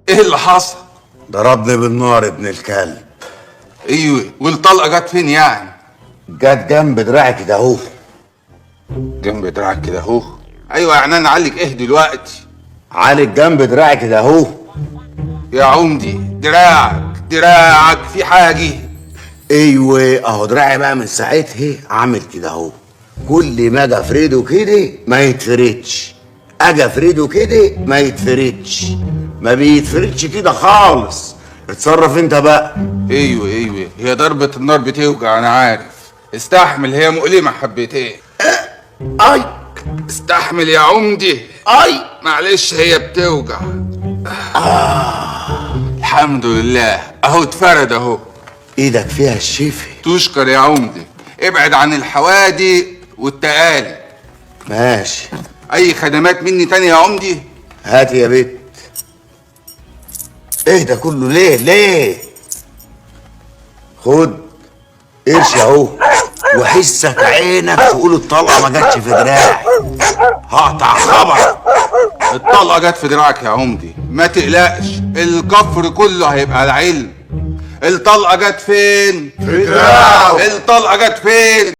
ايه اللي حصل؟ ضربني بالنار ابن الكلب. ايوه، والطلقه جت فين يعني؟ جت جنب دراعي كده اهو. جنب دراعك كده اهو؟ ايوه، يعني انا عليك ايه دلوقتي؟ عالج جنب دراعي كده اهو. يا عمدي دراعك دراعك في حاجة. ايوه اهو دراعي بقى من ساعتها عامل كده اهو، كل ما اجي افرده كده ما يتفردش، اجي افرده كده ما يتفردش، ما بيتفردش كده خالص. اتصرف انت بقى. ايوه ايوه، هي ضربة النار بتوجع انا عارف، استحمل، هي مؤلمة حبتين. اي استحمل يا عمدي. اي معلش هي بتوجع. الحمد لله اهو اتفرد اهو. ايدك فيها الشفا. تشكر يا عمدي. ابعد عن الحوادي والتقالي. ماشي. اي خدمات مني تاني يا عمدي؟ هات يا بت. ايه ده كله ليه ليه؟ خد قرش اهو، وحسك عينك تقول الطلقة ما جاتش في دراعي. هقطع خبر. الطلقة جت في دراعك يا عمدي، ما تقلقش، الكفر كله هيبقى العلم. الطلقة جت فين؟ في دراعه. الطلقة جت فين؟